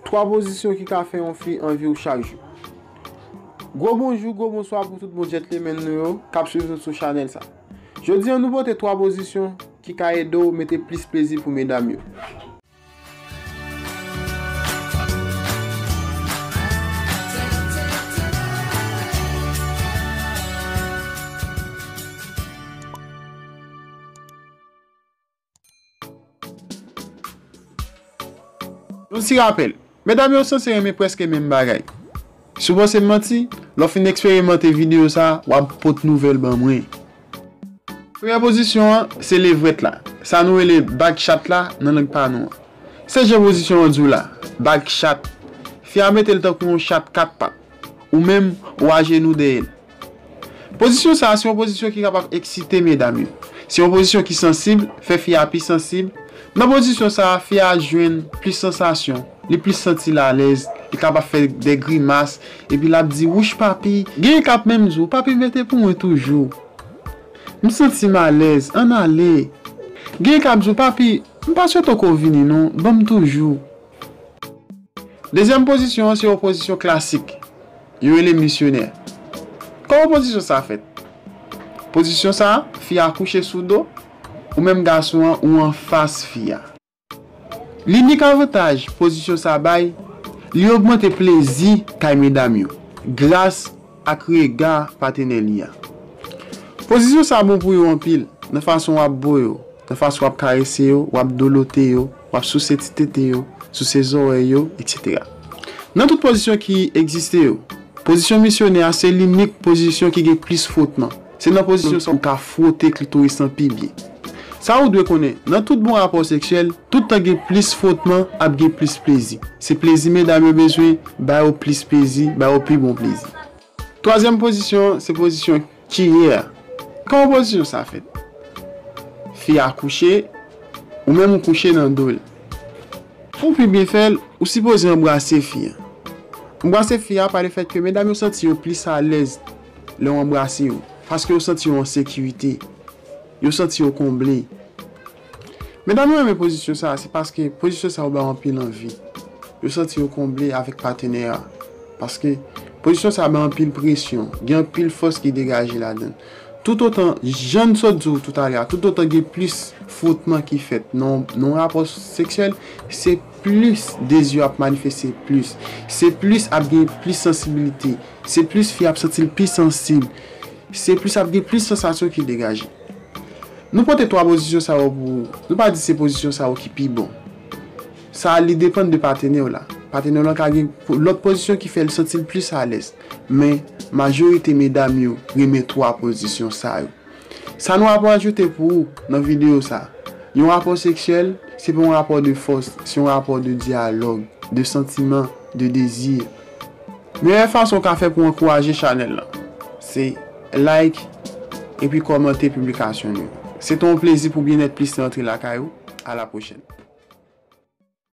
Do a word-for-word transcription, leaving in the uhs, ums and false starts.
Twa pozisyon ki ka fè yon fi anvi w chak jou. Gwo bonjou, gwo bonswa pou tout bon gentleman nou yo k ap swiv nou sou chanèl sa. Jodi a, nou pote twa pozisyon ki ka ede w mete plis plezi pou medam yo. Yon ti rapèl, medam yo sanse renmen prèske menm bagay. Si w panse m manti, lè w fin eksperimante videyo sa, w ap pot nouvèl ban mwen. Premyè pozisyon an, se levrèt la. Sa nou rele back chat la nan lang pa nou an. Se jan pozisyon an di w la, back chat. Fi a mete l tankou yon chat kat pat. Ou menm, ou ajenou dèyè l. Pozisyon sa a se yon pozisyon ki kapab eksite medam yo. Se yon pozisyon ki sansib, fè fi a pi sansib. Nan pozisyon sa a, fi a jwenn plis sansasyon, li plis santi l alèz, li kapab fè de grimas, epi l ap di, "Wouch papi." Genyen k ap menm di w, "Papi, mete pou mwen toujou. M santi m alèz, ann ale." Genyen k ap di w, "Papi, m pa swete w ko vini non, ban m toujou." Dezyèm pozisyon an se yon pozisyon klasik. Yo rele misyonè. Kòman pozisyon sa a fèt? Pozisyon sa a, fi a kouche sou do, ou menm gason an, ou anfas fi a. Linik avantaj pozisyon sa a bay, li ogmante plezi kay medam yo, gras ak rega patenè li a. Pozisyon sa a bon pou yo anpil, nan fason w ap bo yo, nan fason w ap karese yo, w ap dolote yo, w ap souse ti tete yo, souse zòrèy yo, etsetera. Nan tout pozisyon ki egziste yo, pozisyon misyonè a se linik pozisyon ki gen plis fwotman. Se nan pozisyon sa a ou ka fwote klitoris lan pi byen. Sa ou dwe konnen, nan tout bon rapò seksyèl, tout tan gen plis fwotman, ap gen plis plezi. Se plezi medam yo bezwen, ba yo plis plezi, ba yo pi bon plezi. Twazyèm pozisyon, se pozisyon kiyè a. Kòman pozisyon sa a fèt? Fi a kouche, ou menm ou kouche nan do l. Pou w pi byen fè l, ou sipoze anbrase fi a. Anbrase fi a pa lefèt ke medam yo santi yo plis alèz lè w anbrase yo, paske yo santi yo an sekirite. Yo santi yo konble. Medam yo renmen pozisyon sa a, se paske pozisyon sa a ba yo anpil anvi. Yo santi yo konble avèk patenè a. Paske pozisyon sa a ba anpil presyon, gen anpil fòs ki degaje ladan l. Toutotan, jan n sot di w toutalè a, toutotan gen plis fwotman ki fèt nan, nan yon rapò seksyèl, se plis dezi yo ap manifeste plis. Se plis ap gen plis sansibilite. Se plis fi a ap santi l pi sansib. Se plis ap gen plis sansasyon ki degaje. Nou pote twa pozisyon sa yo pou ou. Nou pa di se pozisyon sa yo ki pi bon. Sa li depann de patenè w la. Patenè w lan ka gen po-, lòt pozisyon ki fè l santi l plis alèz. Men, majorite medam yo renmen twa pozisyon sa yo. Sa nou ap ajoute pou ou nan videyo sa. Yon rapò seksyèl, se pa yon rapò de fòs, se yon rapò de dyalòg, de santiman, de dezi. Meyè fason w ka fè pou w ankouraje chanèl lan, se like epi kòmante piblikasyon nou yo. Se te yon plezi pou Byennèt Plis te antre lakay ou. A la pwochèn.